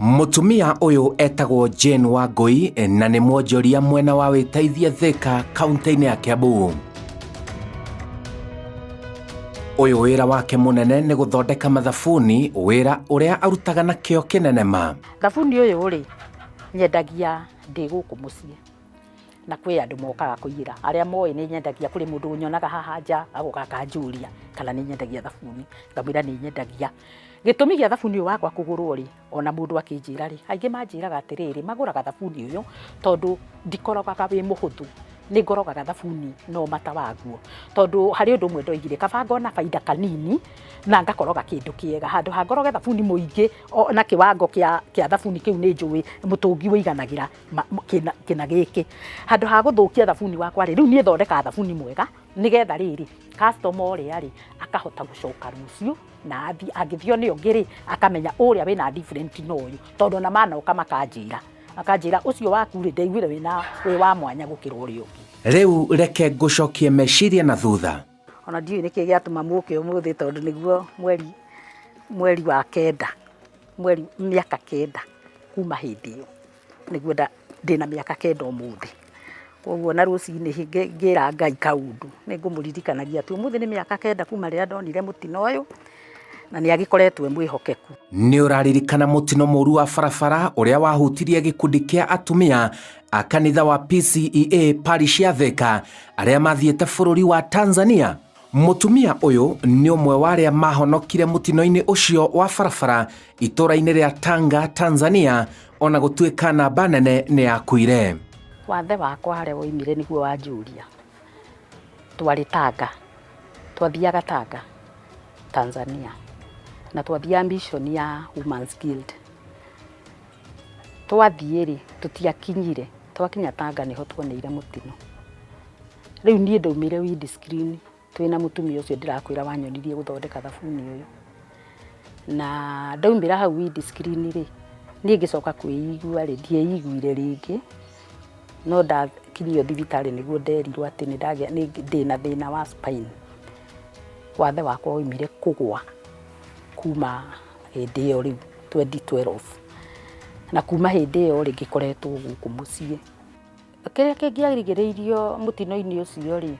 Mũtumia ũyũ etagwo Jane Wangũi na nĩ mwonjoria mwena wa Wĩteithie Thika kaunti-inĩ ya Kiambu. Ũyũ wĩra wake mũnene nĩ gũthondeka mathabuni, wĩra ũrĩa arutaga na kĩo kĩnene ma. Thabuni ũyũ rĩ, nyendagia ndĩ gũkũ mũciĩ na kwĩ andũ mokaga kũiyĩra, arĩa moĩ nĩ nyendagia, kũrĩ mũndũ ũnyonaga haha nja agoka akanjũria kana nĩ nyendagia thabuni, ngamwĩra nĩ nyendagia. Gĩtũmi gĩa thabuni ũyũ wakwa kũgũrwo rĩ, ona mũndũ akĩnjĩra rĩ, aingĩ manjĩraga atĩrĩrĩ, magũraga thabuni ũyũ tondũ ndikorogaga wĩ mũhũthũ, nĩ ngorogaga thabuni na ũmata waguo, tondũ harĩ ũndũ ũmwe ndoigire, kaba ngona bainda kanini na ngakoroga kĩndũ kĩega, handũ ha ngoroge thabuni mũingĩ na kĩwango kĩa thabuni kĩu nĩ njũĩ mũtũngi ũiganagĩra kĩna gĩkĩ, handũ ha gũthũkia thabuni wakwa rĩ, rĩu niĩ thondekaga thabuni mwega nĩgetha rĩrĩ, customer ũrĩa rĩ, akahota gũcoka rũciũ na athiĩ, angĩthiĩ one ũngĩ rĩ, akamenya ũrĩa wĩna different na ũyũ, tondũ ona manoka makanjĩra, makanjĩra ũcio waku rĩ, ndaiguire wĩna wĩ wa mwanya gũkĩra ũrĩa ũngĩ. Rĩu reke ngũcokie meciria na thutha. Ona ndiũĩ nĩkĩ gĩatũma mũke ũmũthĩ tondũ nĩguo mweri mweri wa kenda, mweri mĩaka kenda kuma hĩndĩ ĩyo. Nĩguo ndĩna mĩaka kenda ũmũthĩ. Koguo ona rũcinĩ ngĩra Ngai kaũndũ, nĩ ngũmũririkanagia atĩ ũmũthĩ nĩ mĩaka kenda kuma rĩrĩa ndonire mũtino ũyũ, na nĩ agĩkoretwo e mwĩhokeku. Nĩ ũraririkana mũtino mũru wa barabara ũrĩa wahutirie gĩkundi kĩa atumia a kanitha wa PCEA parish ya Thika arĩa mathiĩte bũrũri wa Tanzania? Mũtumia ũyũ nĩ ũmwe wa arĩa mahonokire mũtino-inĩ ũcio wa barabara itũũra-inĩ rĩa Tanga, Tanzania, ona gũtuĩka namba nene nĩ yakuire. Wathe wakwa harĩa woimire nĩguo wanjũria. Twarĩ Tanga, twathiaga Tanga, Tanzania, na twathiaga mission ya Women's Guild. Twathiĩ rĩ, tũtiakinyire, twakinya Tanga nĩho tuoneire mũtino. Rĩu niĩ ndaumire windscreen twĩna mũtumia ũcio ndĩrakwĩra wanyonirie gũthondeka thabuni ũyũ. Na ndaumĩra hau windscreen rĩ, niĩ ngĩcoka kwĩigua rĩ, ndieiguire rĩngĩ, no ndakinyio thibitarĩ nĩguo nderirwo atĩ nĩ ndagĩa ndĩna thĩna wa spine. Wathe wakwa waumire kũgwa kuma hĩndĩ ĩyo rĩu 2012. Na kuma hĩndĩ ĩyo rĩ, ngĩkoretwo gũkũ mũciĩ. Kĩrĩa kĩngĩarigĩrĩirio mũtino-inĩ ũcio rĩ,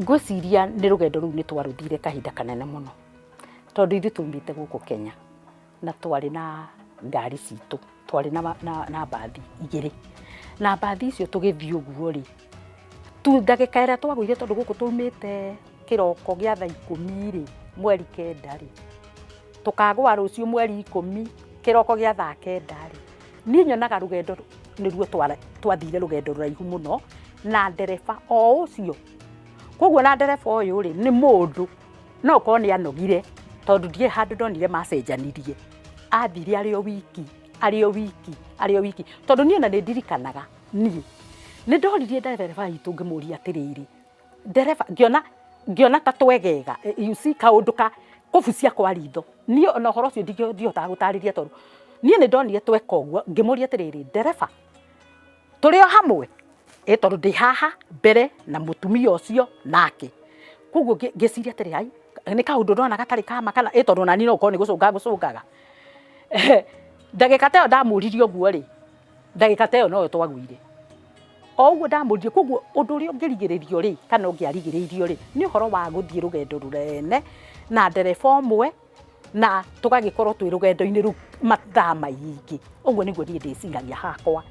ngwĩciria nĩ rũgendo rũu nĩ twarũthire kahinda kanene mũno, tondũ ithuĩ twaumĩte gũkũ Kenya na twarĩ na ngari citũ, twarĩ na mbathi igĩrĩ, na mbathi icio tũgĩthiĩ ũguo rĩ, ndagĩka ĩrĩa twagũire tondũ gũkũ twaumĩte kĩroko gĩa thaa ikũmi rĩ, mweri kenda rĩ, tũkagũa rũciũ mweri ikũmi kĩroko gĩa thaa kenda rĩ, niĩ nyonaga rũgendo nĩruo twathire rũgendo rũraihu mũno na ndereba o ũcio. Koguo na ndereba ũyũ rĩ, nĩ mũndũ no ũkorwo nĩ anogire tondũ ndirĩ handũ ndonire macenjanirie. Athire arĩ o wiki, arĩ o wiki, arĩ o wiki. Tondũ niĩ ona nĩ ndirikanaga niĩ, nĩ ndoririe ndereba witũ ngĩmũria atĩrĩrĩ, ndereba ngĩona ngĩona ta twegega, you see kaũndũ ka kũbucia kwa ritho. Niĩ ona ũhoro ũcio ndihotaga gũtarĩria tondũ niĩ nĩ ndonire tweka ũguo, ngĩmũria atĩrĩrĩ, ndereba tũrĩ o hamwe? Ĩ tondũ ndĩ haha mbere na mũtumia ũcio nake. Koguo ngĩciria atĩrĩ, ai nĩ kaũndũ ndona gatarĩ ka ma kana ĩ tondũ onaniĩ no gũkorwo nĩ gũcũnga ngũcũngaga. Ndagĩka ta ĩyo ndamũririe ũguo rĩ, ndagĩka ta ĩyo noyo twagũire. O ũguo ndamũririe, koguo ũndũ ũrĩa ũngĩrigĩrĩrio rĩ, kana ũngĩarigĩrĩirio rĩ, nĩ ũhoro wa gũthiĩ rũgendo rũnene na ndereba ũmwe na tũgagĩkorwo twĩ rũgendo-inĩ rũu mathaa maingĩ. Ũguo nĩguo niĩ ndĩciragia hakwa,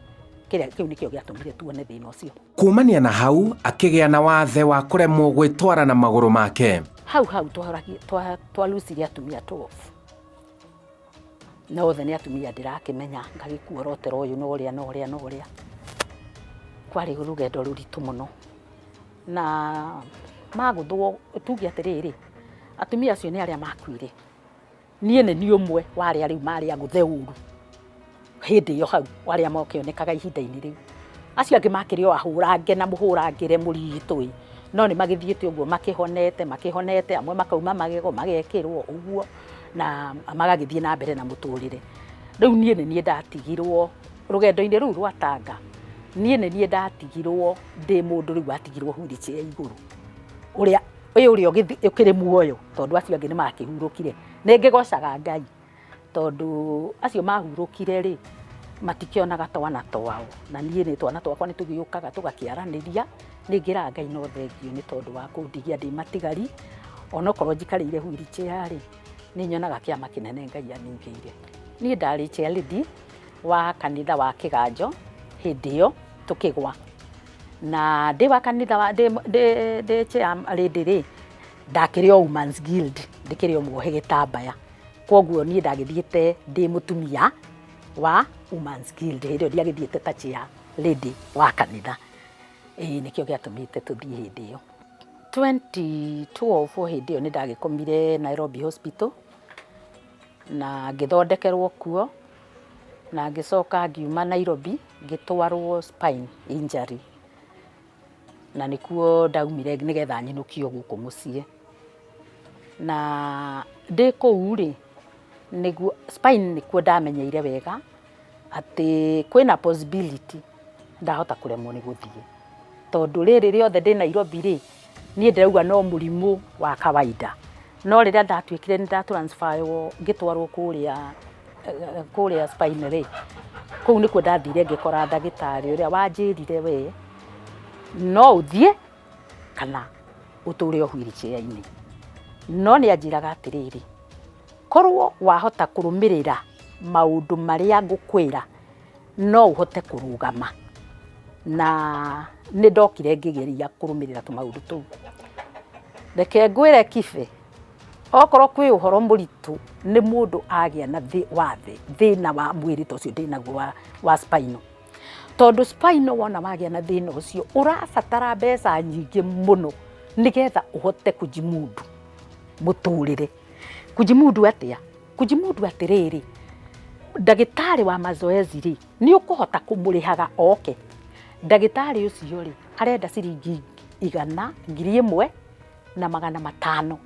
kĩrĩa kĩu nĩkĩo gĩatũmire tuone thĩna ũcio. Kumania na hau akĩgĩa na wathe wa kũremwo gwĩtwara na magũrũ make. Hau hau twalucire atumia 12. Na othe nĩ atumia ndĩrakĩmenya, ngagĩkuorotera ũyũ na ũrĩa na ũrĩa na ũrĩa. Kwarĩ rũgendo rũritũ mũno, na magũthwo, tuge atĩrĩrĩ, atumia acio nĩ arĩa makuire, niĩ nĩ niĩ ũmwe wa arĩa rĩu marĩ agũthe ũru. Hĩndĩ ĩyo hau arĩa makĩonekaga ihinda-inĩ rĩu. Acio angĩ makĩrĩ o ahũrange na mũhũrangĩre mũritũ ĩ, no nĩ magĩthiĩte ũguo makĩhonete makĩhonete, amwe makauma magego magekĩrwo ũguo na magagĩthiĩ na mbere na mũtũrĩre. Rĩu niĩ nĩ niĩ ndatigirwo rũgendo-inĩ rũu rwa Tanga, niĩ nĩ niĩ ndatigirwo ndĩ mũndũ rĩu watigirwo wheelchair igũrũ, ũrĩa ũrĩa ũkĩrĩ muoyo tondũ acio angĩ nĩ makĩhurũkire. Nĩ ngĩgocaga Ngai. Tondũ acio mahurũkire rĩ, matikĩonaga twana twao, na niĩ nĩ twana twakwa nĩ tũgĩũkaga tũgakĩaranĩria, nĩ ngĩraga Ngai no thengiũ nĩ tondũ wa kũndigia ndĩ matigari, onokorwo njikarĩire wheel chair rĩ, nĩ nyonaga kĩama kĩnene Ngai aningĩire. Niĩ ndarĩ chair lady wa kanitha wa Kĩganjo hĩndĩ ĩyo tũkĩgwa, na ndĩ wa kanitha wa ndĩ ndĩ chair lady rĩ, ndakĩrĩ o Women's Guild ndĩkĩrĩ o muohe gĩtambaya. Kwoguo niĩ ndagĩthiĩte ndĩ mũtumia wa Women's Guild, hĩndĩ ĩyo ndiagĩthiĩte ta chair lady wa kanitha. Ĩĩ nĩkĩo gĩatũmĩte tũthiĩ hĩndĩ ĩyo. 2012 hĩndĩ ĩyo nĩ ndagĩkomire Nairobi Hospital na ngĩthondekerwo kuo na ngĩcoka ngiuma Nairobi ngĩtwarwo spine injury na nĩkuo ndaumire nĩgetha nyinũkio gũkũ mũciĩ. Na ndĩ kũu rĩ, nĩguo spine nĩkuo ndamenyeire wega atĩ kwĩna possibility ndahota kũremwo nĩ gũthiĩ. Tondũ rĩrĩ rĩothe ndĩ Nairobi rĩ, niĩ ndĩrauga no mũrimũ wa kawaida. No rĩrĩa ndatuĩkire nĩ nda transfer wo ngĩtwarwo kũrĩa kũrĩa spine rĩ, kũu nĩkuo ndathire ngĩkora ndagĩtarĩ ũrĩa wanjĩrire we no ũthiĩ kana ũtũre o wheelchair -inĩ. No nĩ anjĩraga atĩrĩrĩ, korwo wahota kũrũmĩrĩra maũndũ marĩa ngũkwĩra, no ũhote kũrũgama. Na nĩ ndokire ngĩgeria kũrũmĩrĩra tũmaũndũ tũu. Reke ngwĩre Kibe, okorwo kwĩ ũhoro mũritũ nĩ mũndũ agĩa na wathe, thĩna wa mwĩrĩ ta ũcio ndĩnaguo wa spinal. Tondũ spinal wona wagĩa na thĩna ũcio ũrabatara mbeca nyingĩ mũno nĩgetha ũhote kũjimudu mũtũrĩre. Kũjimudu atĩa? Kũjimudu atĩrĩrĩ, ndagĩtarĩ wa mazoezi rĩ, nĩ ũkũhota kũmũrĩhaga oke? Ndagĩtarĩ ũcio rĩ, arenda ciringi igana, 1500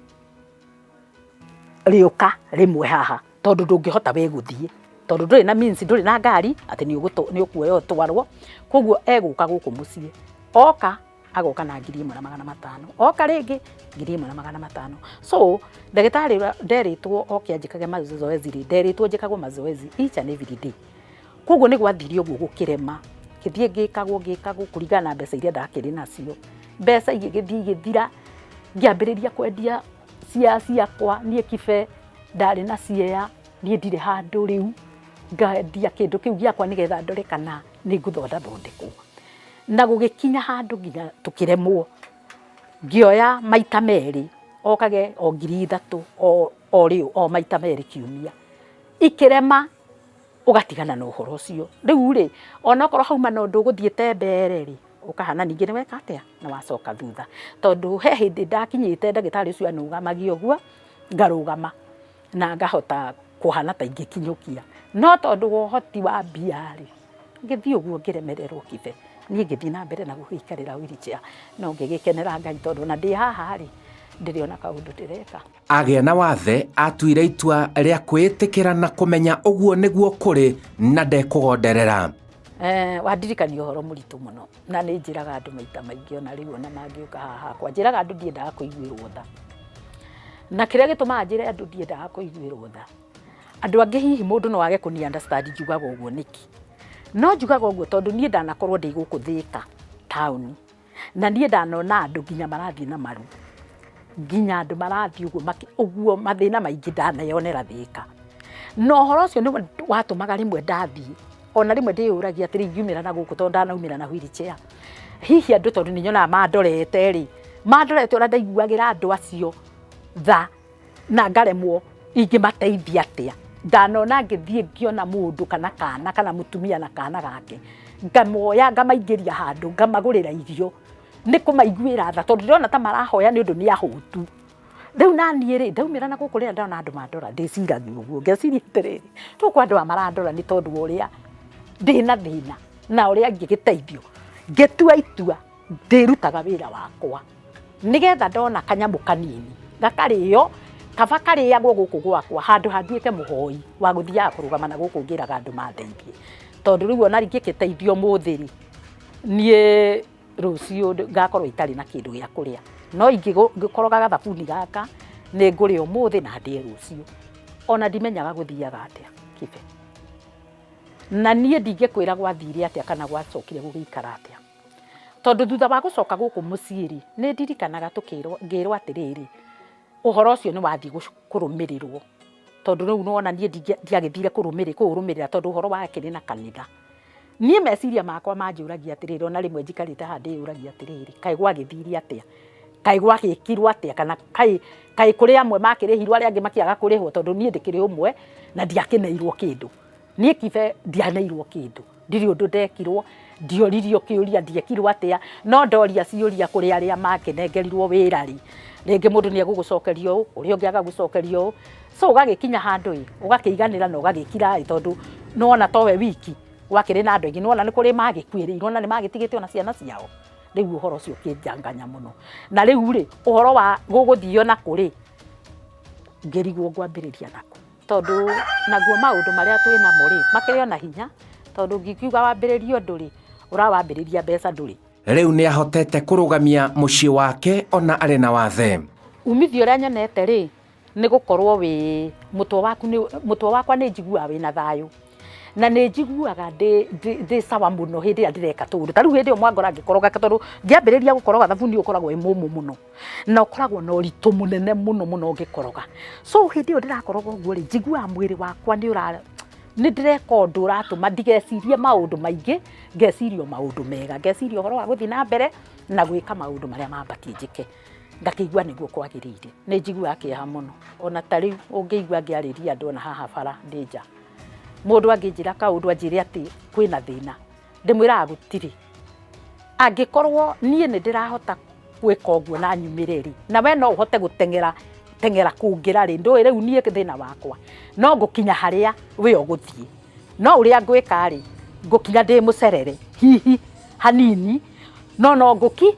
rĩũka rĩmwe haha. Tondũ ndũngĩhota we gũthiĩ tondũ ndũrĩ na means, ndũrĩ na ngari atĩ nĩ ũkuoya ũtwarwo, koguo egũka gũkũ mũciĩ, oka agoka na 1500, oka rĩngĩ 1500. So ndagĩtarĩ ũrĩa nderĩtwo oke anjĩkage mazoezi rĩ, nderĩtwo njĩkagwo mazoezi each and every day. Koguo nĩ gwathire ũguo gũkĩrema, ngĩthiĩ ngĩkagwo ngĩkagwo kũringana na mbeca iria ndakĩrĩ nacio, mbeca igĩgĩthiĩ igĩthira, ngĩambĩrĩria kwendia cia ciakwa niĩ Kibe. Ndarĩ na cieya, niĩ ndirĩ handũ rĩu, ngendia kĩndũ kĩu gĩakwa nĩgetha ndore kana nĩ ngũthondathondekwo. Na gũgĩkinya handũ nginya tũkĩremwo, ngĩoya maita merĩ, okage o 3000 o rĩo o maita merĩ kiumia. Ikĩrema ũgatigana na ũhoro ũcio. Rĩu rĩ, onokorwo hauma na ũndũ ũgũthiĩte mbere rĩ, ũkahana ningĩ nĩ weka atĩa, nĩ wacoka thutha. Tondũ he hĩndĩ ndakinyĩte ndagĩtarĩ ũcio anũgamagia ũguo, ngarũgama na ngahota kũhana ta ingĩkinyũkia. No tondũ wa ũhoti wa mbia rĩ, ngĩthiĩ ũguo ngĩremererwo kibe. Niĩ ngĩthiĩ na mbere na gũgĩikarĩra wheelchair, no ngĩgĩkenera Ngai tondũ ona ndĩ haha rĩ, ndĩrĩ ona kaũndũ ndĩreka. Agĩa na wathe atuire itua rĩa kwĩĩtĩkĩra na kũmenya ũguo nĩguo kũrĩ na ndekũgonderera. Wandirikania ũhoro mũritũ mũno na nĩ njĩraga andũ maita maingĩ ona rĩu ona mangĩũka haha hakwa, njĩraga andũ ndiendaga kũiguĩrwo tha. Na kĩrĩa gĩtũmaga njĩre andũ ndiendaga kũiguĩrwo tha, andũ angĩ hihi mũndũ no age kũni understand njugaga ũguo nĩkĩ. No njugaga ũguo tondũ niĩ ndanakorwo ndĩ gũkũ Thĩka taũni. Na niĩ ndanona andũ nginya marathiĩ na maru, nginya andũ marathiĩ ũguo ũguo mathĩna maingĩ ndaneyonera Thĩka. Na ũhoro ũcio nĩ watũmaga rĩmwe ndathiĩ, ona rĩmwe ndĩyũragia atĩrĩ ingiumĩra na gũkũ tondũ ndanaumĩra na wheelchair, hihi andũ tondũ nĩ nyonaga mandorete rĩ, mandorete ũrĩa ndaiguagĩra andũ acio tha. Na ngaremwo ingĩmateithia atĩa. Ndanona ngĩthiĩ ngĩona mũndũ kana kana kana mũtumia na kana gake, ngamoya ngamaingĩria handũ ngamagũrĩra irio, nĩ kũmaiguĩra tha tondũ ndĩrona ta marahoya nĩ ũndũ nĩ ahũtu. Rĩu naniĩ rĩ, ndaumĩra na gũkũ rĩrĩa ndona andũ mandora ndĩciragia ũguo, ngeciria atĩrĩrĩ, tokorwo andũ aya marandora nĩ tondũ wa ũrĩa ndĩna thĩna na ũrĩa ingĩgĩteithio. Ngĩtua itua ndĩrutaga wĩra wakwa nĩgetha ndona kanyamũ kanini gakarĩo kaba karĩagwo gũkũ gwakwa handũ ha nduĩke mũhoi wa gũthiaga kũrũgama na gũkũ ngĩraga andũ mandeithie. Tondũ rĩu ona ingĩgĩteithio ũmũthĩ rĩ, niĩ rũciũ ngakorwo itarĩ na kĩndũ gĩa kũrĩa. No ingĩkoroga gathabuni gaka nĩ ngũrĩa ũmũthĩ na ndĩe rũciũ. Ona ndimenyaga gũthiaga atĩa Kibe. Na niĩ ndingĩkwĩra gwathire atĩa kana gwacokire gũgĩikara atĩa. Tondũ thutha wa gũcoka gũkũ mũciĩ rĩ, nĩ ndirikanaga tũkĩrwo, ngĩrwo atĩrĩrĩ, ũhoro ũcio nĩ wathiĩ kũrũmĩrĩrwo. Tondũ rĩu nĩ wona niĩ ndiagĩthire kũũrũmĩrĩra tondũ ũhoro wakĩrĩ na kanitha. Niĩ meciria makwa manjũragia atĩrĩrĩ, ona rĩmwe njikarĩte haha ndĩyũragia atĩrĩrĩ, kaĩ gwagĩthire atĩa? Kaĩ gwagĩkirwo atĩa? Kana kaĩ kaĩ kũrĩ amwe makĩrĩhirwo arĩa angĩ makĩaga kũrĩhwo? Tondũ niĩ ndĩkĩrĩ ũmwe na ndiakĩneirwo kĩndũ. Niĩ Kibe ndianeirwo kĩndũ, ndirĩ ũndũ ndekirwo, ndioririo kĩũria, ndiekirwo atĩa, no ndoria ciũria kũrĩ arĩa makĩnengerirwo wĩra rĩ, rĩngĩ mũndũ nĩ egũgũcokeria ũũ, ũrĩa ũngĩ agagũcokeria ũũ, so ũgagĩkinya handũ ĩ, ũgakĩiganĩra na ũgagĩkira ĩ, tondũ nĩwona towe wiki, gwakĩrĩ na andũ aingĩ, nĩwona nĩ kũrĩ magĩkuĩrĩirwo na nĩ magĩtigĩte ona ciana ciao, rĩu ũhoro ũcio ũkĩnjanganya mũno. Na rĩu rĩ, ũhoro wa gũgũthio nakũ rĩ, ngĩrigwo ngwambĩrĩria nakũ. Tondũ naguo maũndũ marĩa twĩ namo rĩ, makĩrĩ ona hinya, tondũ ũngiuga wambĩrĩrie ũndũ rĩ, ũrawambĩrĩria mbeca ndũrĩ. Rĩu nĩ ahotete kũrũgamia mũciĩ wake ona arĩ na wathe. Umithio ũrĩa nyonete rĩ, nĩ gũkorwo wĩ mũtwe waku nĩ mũtwe wakwa nĩ njiguaga wĩna thayũ na nĩ njiguaga ndĩ ndĩ ndĩ sawa mũno hĩndĩ ĩrĩa ndĩreka tũũndũ ta rĩu hĩndĩ ĩyo mwangora ngĩkoroga tondũ ngĩambĩrĩria gũkoroga thabuni ũkoragwo wĩ mũmũ mũno na ũkoragwo na ũritũ mũnene mũno mũno ũngĩkoroga so hĩndĩ ĩyo ndĩrakoroga ũguo rĩ njiguaga mwĩrĩ wakwa nĩ ũra nĩ ndĩreka ũndũ ũratũma ndigecirie maũndũ maingĩ ngeciria o maũndũ mega ngeciria ũhoro wa gũthiĩ na mbere na gwĩka maũndũ marĩa mabatiĩ njĩke ngakĩigua nĩguo kwagĩrĩire. Nĩ njiguaga kĩeha mũno ona ta rĩu ũngĩigua ngĩarĩria andũ ona haha bara ndĩ nja, mũndũ angĩnjĩra kaũndũ anjĩre atĩ kwĩna thĩna, ndĩmwĩraga gũtirĩ. Angĩkorwo niĩ nĩ ndĩrahota gwĩka ũguo na nyumĩre rĩ, na we no ũhote gũteng'era teng'era kũngĩra rĩ, ndũĩ rĩu niĩ thĩna wakwa no ngũkinya harĩa we ũgũthiĩ. No ũrĩa ngwĩka rĩ, ngũkinya ndĩ mũcerere hihi hanini, no no ngũki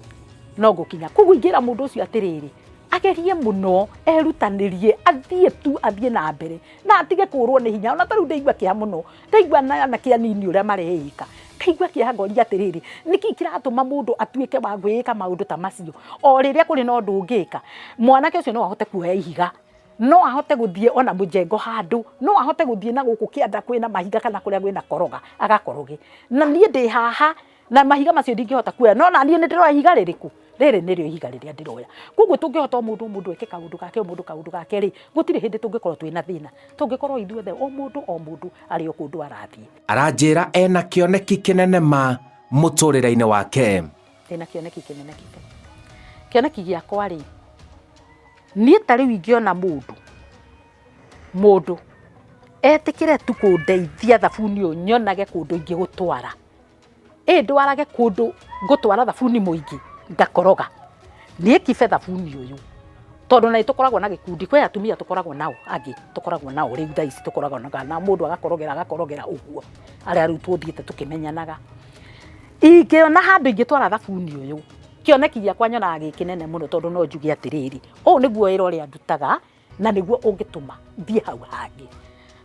no ngũkinya. Koguo ingĩra mũndũ ũcio atĩrĩrĩ, agerie mũno, erutanĩrie, athiĩ tu athiĩ na mbere, na atige kũrwo nĩ hinya. Ona ta rĩu ndaigua kĩeha mũno, ndaigua anake anini ũrĩa mareĩka, ngaigua kĩeha ngoria atĩrĩrĩ, nĩkĩ kĩratũma mũndũ atuĩke wa kwĩĩka maũndũ ta macio, o rĩrĩa kũrĩ na ũndũ ũngĩka. Mwanake ũcio no ahote kuoya ihiga, no ahote gũthiĩ ona mũjengo handũ, no ahote gũthiĩ na gũkũ kĩanda kwĩna mahiga kana kũrĩa kwĩna koroga, agakoroge. Na niĩ ndĩ haha na mahiga macio ndingĩhota kuoya no naniĩ nĩ ndĩroya ihiga rĩrĩkũ rĩrĩ nĩrĩo ihiga rĩrĩa ndĩroya koguo tũngĩhota o mũndũ o mũndũ eke kaũndũ gake o mũndũ kaũndũ gake rĩ gũtirĩ hĩndĩ tũngĩkorwo twĩna thĩna tũngĩkorwo ithuothe o mũndũ o mũndũ arĩ o kũndũ arathiĩ. Aranjĩra ena kĩoneki kĩnene ma mũtũrĩre-inĩ wake. Ndĩna kĩoneki kĩnene kĩte. Kĩoneki gĩakwa rĩ, niĩ ta rĩu ingĩona mũndũ Mũndũ etĩkĩre tu kũndeithia thabuni ũyũ nyonage kũndũ ingĩgũtwara, ĩ ndwarage kũndũ ngũtwara thabuni mũingĩ ngakoroga, niĩ kibe thabuni ũyũ. Tondũ ona nĩ tũkoragwo na gĩkundi, kwĩ atumia tũkoragwo nao angĩ tũkoragwo nao rĩu thaa ici tũkoragwo na mũndũ agakorogera agakorogera ũguo, arĩa rĩu tũthiĩte tũkĩmenyanaga. Ingĩona handũ ingĩtwara thabuni ũyũ, kĩoneki gĩakwa nyonaga gĩ kĩnene mũno tondũ no njuge atĩrĩrĩ, ũyũ nĩguo wĩra ũrĩa ndutaga. na nĩguo ũngĩtũma thiĩ hau hangĩ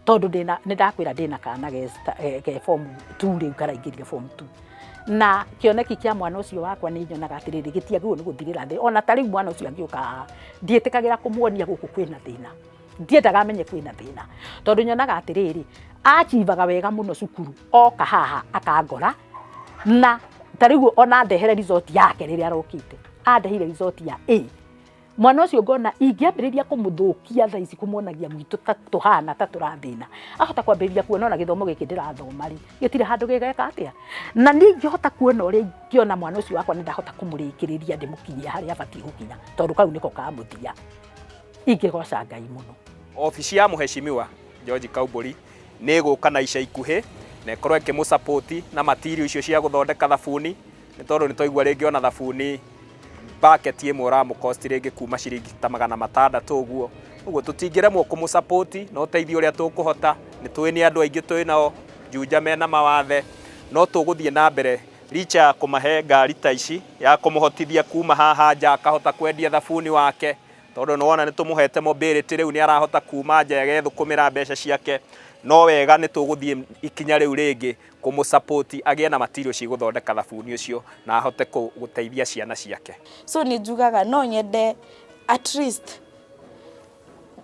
tondũ ndĩna nĩ ndakwĩra ndĩna kana ge form 2 rĩu karaingĩrire form 2 na kĩoneki kĩa mwana ũcio wakwa nĩ nyonaga atĩrĩrĩ gĩtiagĩrĩirwo nĩ gũthirĩra thĩ ona ta rĩu mwana ũcio angĩũka haha ndiĩtĩkagĩra kũmuonia gũkũ kwĩna thĩna ndiendaga amenye kwĩna thĩna tondũ nyonaga atĩrĩrĩ achivaga wega mũno cukuru oka haha akangora na ta rĩu ona ndehere result yake rĩrĩa arokĩte andeheire result ya A Mwana ũcio ngona ingĩambĩrĩria kũmũthũkia thaa ici kũmuonagia gwitũ ta tũhana ta tũrathĩna, ahota kwambĩrĩria kuona ona gĩthomo gĩkĩ ndĩrathoma rĩ, gĩtirĩ handũ gĩgeka atĩa. Na niĩ ingĩhota kuona ũrĩa ingĩona mwana ũcio wakwa nĩ ndahota kũmũrĩkĩrĩria ndĩmũkinyie harĩa abatiĩ gũkinya, tondũ kau nĩko ka mũthia, ingĩgoca Ngai mũno. Obici ya Mũheshimiwa George Kaumbũri nĩ ĩgũka na ica ikuhĩ na ĩkorwo ĩkĩmũ support na material icio cia gũthondeka thabuni, nĩ tondũ nĩ twaigua rĩngĩ ona thabuni bucket ĩmwe ũramũ cost rĩngĩ kuma ciringi ta 600 ũguo. Ũguo tũtingĩremwo kũmũ support na ũteithio ũrĩa tũkũhota, nĩ tũĩ nĩ andũ aingĩ twĩ nao Juja mena mawathe, no tũgũthiĩ na mbere licha ya kũmahe ngari ta ici ya kũmũhotithia kuma haha nja akahota kwendia thabuni wake, tondũ nĩ wona nĩ tũmũhete mobility rĩu nĩ arahota kuma nja agethũkũmĩra mbeca ciake, no wega nĩ tũgũthiĩ ikinya rĩu rĩngĩ kũmũ support agĩe na material cigũthondeka thabuni ũcio na ahote gũteithia ciana ciake. So nĩ njugaga no nyende at least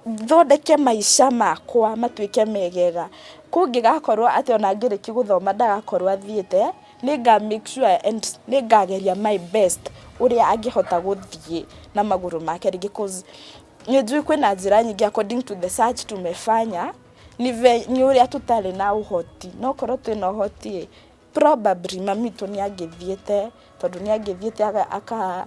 Thondeke maica makwa matuĩke megega. Kũngĩgakorwo atĩ ona ngĩrĩkia gũthoma ndagakorwo athiĩte, nĩnga make sure and nĩngageria my best ũrĩa angĩhota gũthiĩ na magũrũ make rĩngĩ, cause nĩnjũĩ kwĩna njĩra nyingĩ according to the search tumefanya, nĩ ũrĩa tũtarĩ na ũhoti. No korwo twĩna ũhoti ĩ, probably mami witũ nĩ angĩthiĩte, tondũ nĩ angĩthiĩte aka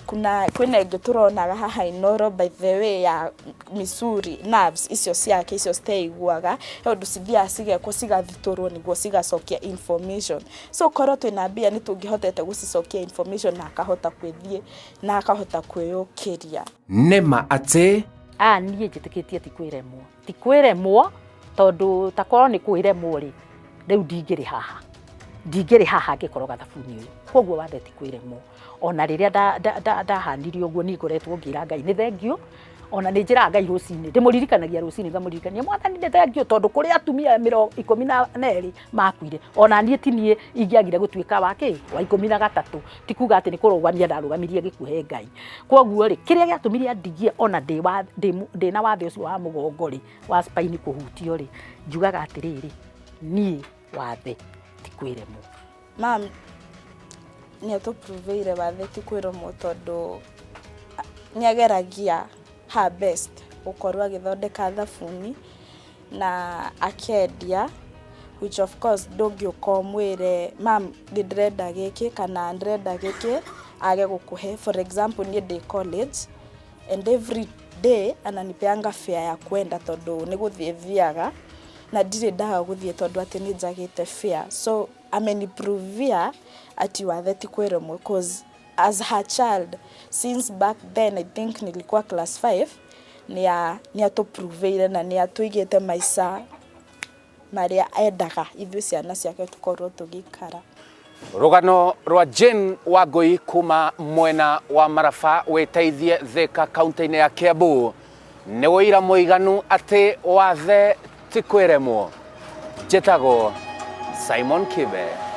kuna kwĩna ĩngĩ tũronaga haha Inooro, by the way, ya Missouri nerves icio ciake icio citeiguaga, he ũndũ cithiaga cigekwo, cigathitũrwo nĩguo cigacokia information. So korwo twĩna mbia, nĩ tũngĩhotete gũcicokia information na akahota gwĩthiĩ na akahota kwĩyũkĩria. Nĩma atĩ A niĩ njĩtĩkĩtie ti kwĩremwo, ti kwĩremwo, tondũ ta korwo nĩ kwĩremwo rĩ, rĩu ndingĩrĩ haha, ndingĩrĩ haha ngĩkoroga thabuni ũyũ. Koguo wathe ti kwĩremwo. Ona rĩrĩa ndahanire ũguo, niĩ ngoretwo ngĩra Ngai nĩ thengiũ. Ona nĩ njĩraga Ngai rũcinĩ, ndĩmũririkanagia rũcinĩ, ngamũririkania, Mwathani, nĩ thengiũ, tondũ kũrĩ atumia 12 makuire, ona niĩ ti niĩ ingĩagire gũtuĩka wa kĩ wa 13. Ti kuga atĩ nĩ kũrũgamia ndarũgamirie gĩkuũ he Ngai. Koguo rĩ, kĩrĩa gĩatũmire andigie ona ndĩ na wathe ũcio wa mũgongo rĩ, wa spine kũhutio rĩ, njugaga atĩrĩrĩ, niĩ wathe ti kwĩremwo. Mam nĩ atũproveire wathe ti kwĩremwo, tondũ nĩ ageragia her best gũkorwo agĩthondeka thabuni na akendia, which of course ndũngĩũka ũmwĩre, "Mam, nĩ ndĩrenda gĩkĩ" kana "Ndĩrenda gĩkĩ," age gũkũhe. For example, niĩ ndĩ college and every day ananipeanga fare ya kwenda, tondũ nĩ gũthiĩ thiaga na ndirĩ ndaga gũthiĩ tondũ atĩ nĩ njagĩte fare. So ameniprovia ati wathe ti kwĩremwo, cause as her child since back then, I think nilikuwa class 5, nĩ atũproveire na nĩ atũigĩte maica marĩa endaga ithuĩ ciana ciake tũkorwo tũgĩikara. Rũgano rwa Jane Wangui kuma mwena wa Maraba wĩteithie Thika, kaunti-inĩ ya Kiambu, nĩ ũira mũiganu atĩ wathe ti kwĩremwo. Njĩtagwo Simon Kibe.